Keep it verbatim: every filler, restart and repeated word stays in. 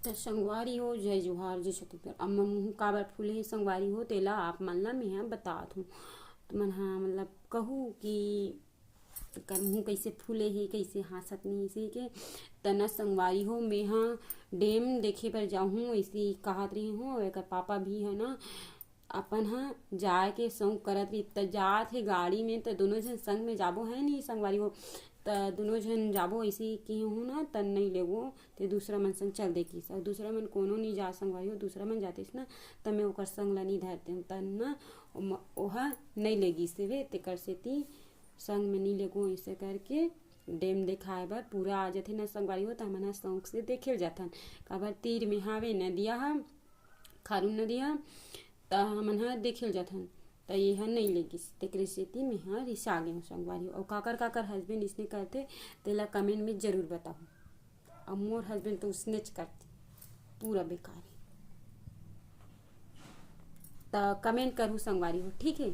त संगवारी हो, जय जोहार, जय छत्तीसगढ़। अब मोर मुँह काबर फूले हे संगवारी हो, तेला आप मन ला मेहा बतात हूँ। त मन हा मतलब कहू कि कर मुँह कैसे फूले हे, कैसे हाँसत नहीं इसे के। त न संगवारी हो, मेहा डेम देखे बर जाहूँ, ऐसे कहत रही हूँ। और एकर पापा भी है ना, अपन ह जाए के शौक करत रही, त जात हे गाड़ी में, त दोनों झन संग में जाबो है नहीं संगवारी हो, त दोनों झन जाबो ऐसे ही कहे हूँ ना, त नहीं लेगो, ते दूसरा मन संग चल दे किस। और दूसरा मन कोनो नहीं जा संगवारी हो, दूसरा मन जातिस ना, त मैं ओकर संग ला नहीं धरते हूँ, त ना ओम-, ओहा नहीं लेगिस वे, तेकर सेती संग में नहीं लेगो। ऐसे करके डेम देखाए बर पूरा आ जाथे ना संगवारी हो, त हमन ह शौक से देखे ल जाथन, काबर तीर में हावे नदिया ह, खारून नदिया, त हमन ह देखे ल जाथन। त ये ह नहीं लेगिस, तेकरे सेती मैं ह रिसा गेहूँ संगवारी हो। अउ काकर काकर हस्बैंड इसने करथे, तेला कमेंट में जरूर बताहू। अब मोर हस्बैंड तो उसने च करथे, पूरा बेकार है। त कमेंट करू संगवारी हो, ठीक है।